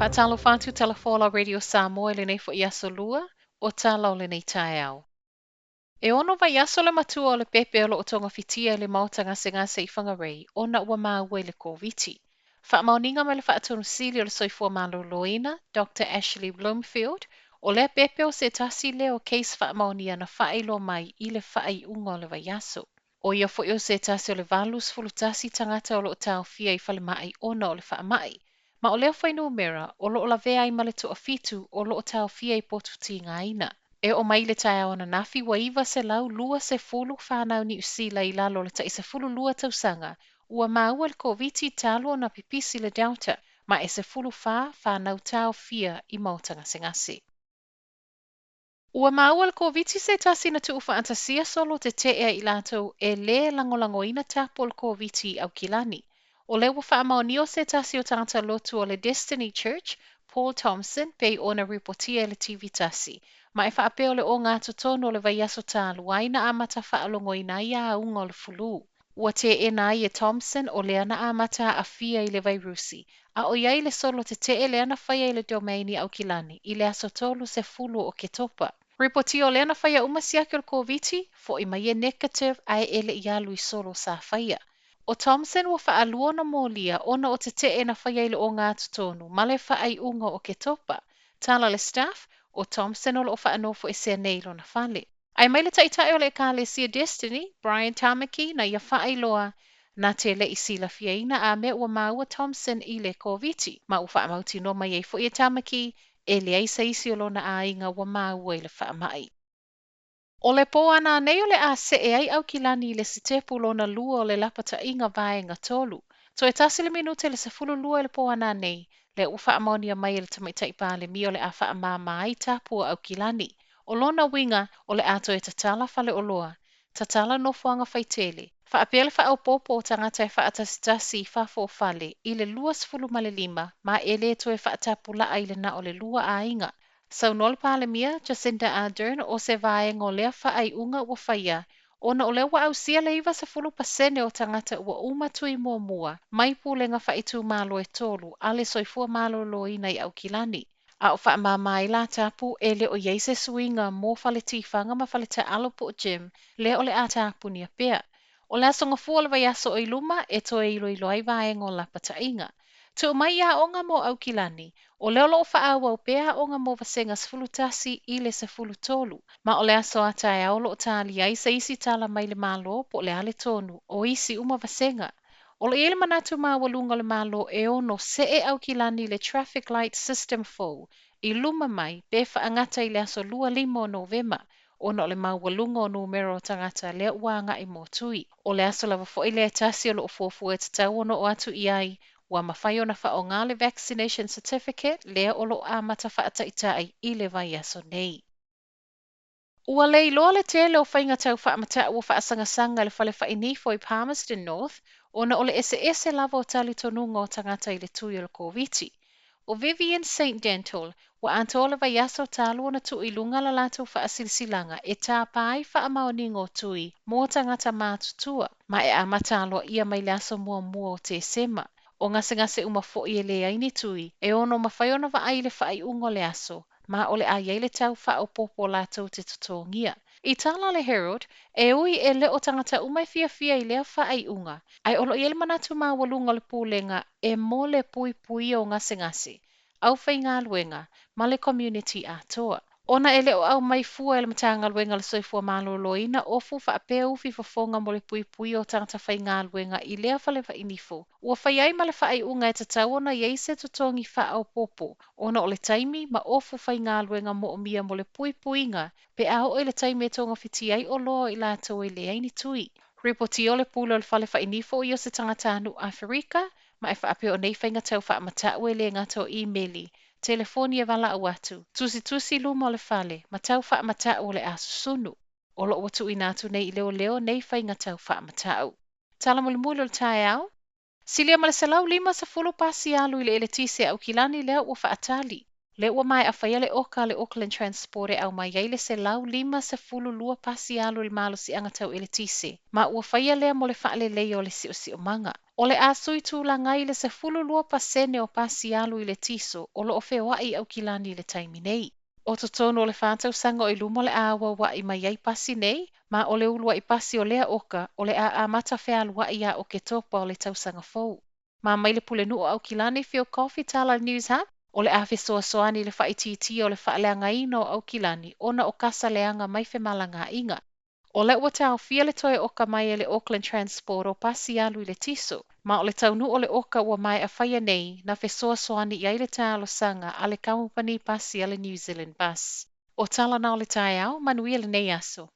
Faatalofa atu Tala Radio Samoa i lenei foi aso lua o tala o lenei taeao. E 6 vaiaso le matua o le pepe o loo togafitia i le maota gasegase i Whangarei ona ua maua i le Koviti. Faamaoniga mai le Faatonusili o le Soifua Maloloina, Dr. Ashley Bloomfield, o lea pepe o se tasi lea o case faamaonia na faailoa mai i le faaiuga o le vaiaso. O ia foi o se tasi o le 81 tagata o loo taofia i falemai ona o le faamai. Ma o lea fuainumera o loo lavea ai ma le 7 o loo taofia i potu tigaina. E oo mai le taeao ananafi ua 920 fanau Niu Sila i lalo o le tai 12 tausaga ua maua le Koviti talu ona pipisi le Delta, ma e 14 fanau taofia i maota gasegase. Ua maua le Koviti se tasi na tuufaatasia solo tetee ai i latou e lē lagolagoina tapu o le Koviti i Aukilani. O lea ua faamaonia o se tasi o tagata lotu o le Destiny Church, Paul Thompson, pei ona ripotia e le TV tasi. Ma e faapea o le ogatotonu o le vaiaso talu ai na amata faalogoina ai auga o le fulu. Ua teena ai e Thompson o lea na amata aafia i le vairusi, a o iai le solo tetee lea na faia i le Domain i Aukilani i le aso 30 o Oketopa. Ripotia o lea na faia uma siaki o le Koviti, foi mai e negative ae e le i alu i solo sa faia. O Thompson ua faalua ona molia ona o tetee na faia i le ogatotonu ma le faaiuga o Oketopa. Tala le Stuff, o Thompson o loo faanofoesea nei i lona fale. Ae mai le taitai o le Ekalesia Destiny, Brian Tamaki, na ia faailoa na te le i silafiaina a mea ua maua Thompson i le Koviti. Ma ua faamautinoa mai ai foi e Tamaki e leai se isi o lona aiga ua maua i le faamai. O le pō ananei o le a see ai Aukilani i le sitepu lona lua o le lapataiga vaega 3. Toe 11:51 i le pō ananei, lea ua faamaonia mai e le tamaitai Palemia o le a faamama ai tapu o Aukilani. O lona uiga o le a toe tatala faleoloa, tatala nofoaga faitele, faapea le faaopoopo o tagata e faatasitasi i fafo o fale i le 25 ma e le toe faatapulaa i le na o le 2 aiga. Saunoa le Palemia Jacinda Ardern o se vaega o lea faaiuga ua faia ona o lea ua ausia le 90% o tagata ua uma tui muamua mai pulega faaitumalo e 3 a le Soifua Maloloina i Aukilani. A o faamama ai la tapu e le o iai se suiga mo fale tifaga ma fale taalo po o gym lea o le a tapunia pea. O le aso gafua o le vaiaso o i luma e toe iloilo ai vaega o lapataiga. Tuu mai ia aoga mo Aukilani, o lea o loo faaauau pea aoga mo vasega 11 i le 13, ma o le aso a taeao o loo talia ai se isi tala mai le Malo po o le a le tonu o isi uma vasega. O lo o i ai le manatu maualuga o le Malo e ono see Aukilani le traffic light system fou i luma mai pe faagata i le aso 25 o Novema, ona o le maualuga o numera o tagata lea ua agai mo tui. O le aso lava foi lea e tasi o loo fuafua e tatau ona oo atu i ai, ua mafai ona faaaoga le vaccination certificate lea o loo amata faataitai i le vaiaso nei. Ua leiloa le tele o faiga tau faamatau ua faasagasaga i le fale fainifo i Palmerston North ona o le eseese lava o talitonuga o tagata i le tui o le Koviti. O Vivian St. Dental ua atoa le vaiaso talu ona tuu i luga la latou faasilasilaga e tapa ai faamaoniga o tui mo tagata matutua ma e amata aloaia mai le aso muamua o Tesema. O gasegase uma foi e leai ni tui e ono mafai ona vaai i le faaiuga o le aso ma o le a iai le tau faaopoopo latou te totogia. I tala le Herald, e ui e le o tagata uma e fiafia i lea faaiuga, ae o loo i ai le manatu maualuga o le pulega e mo le puipuia o gasegase, aufaigaluega ma le community atoa. Ona e le o aumai fua e le Matagaluega o le Soifua Maloloina ofu faapea ufi fofoga mo le puipuia o tagata faigaluega i lea fale fainifo. Ua fai ai ma le faaiuga e tatau ona iai se totogi faaopoopo ona o le taimi ma ofu faigaluega moomia mo le puipuiga pe a oo i le taimi e togafiti ai oloa i latou e leai ni tui. Ripotia o le pule o le fale fainifo o ia o se tagatanu Aferika ma e faapea o nei faiga tau faamatau e le gata o imeli, telefoni e valaau atu, tusitusi luma o le fale, ma tau faamatau o le a susunu. O loo ua tuuina atu nei i leoleo nei faiga tau faamatau. Tala mulimuli o le taeao, silia ma le 150 pasi alu i le eletise Aukilani lea ua faatali. Lea ua maea faia le oka le Auckland Transport e aumai ai le 152 pasi alu i le malosiaga tau eletise, ma ua faia lea mo le faaleleia o le siosiomaga. O le a sui tulaga ai le 12% o pasi alu i le tiso o loo feoai i Aukilani i le taimi nei. O totonu o le 4 tausaga o i luma o le a auauai mai ai pasi nei, ma o le uluai pasi o lea oka o le a amata fealuai ia Oketopa o le tausaga fou. Ma mai le Pulenuu o Aukilani, Phil Coffey, Tala News Hub, o le a fesoasoani i le faaitiitia o le faaleagaina o Aukilani ona o kasa leaga mai femalagaaiga. O lea ua taofia le toe oka mai e le Auckland Transport o pasi alu i le tiso, ma o le taunuu o le oka ua maea faia nei na fesoasoani i ai le talosaga a le kamupani pasi a le New Zealand Bus. O tala na o le taeao, manuia lenei aso.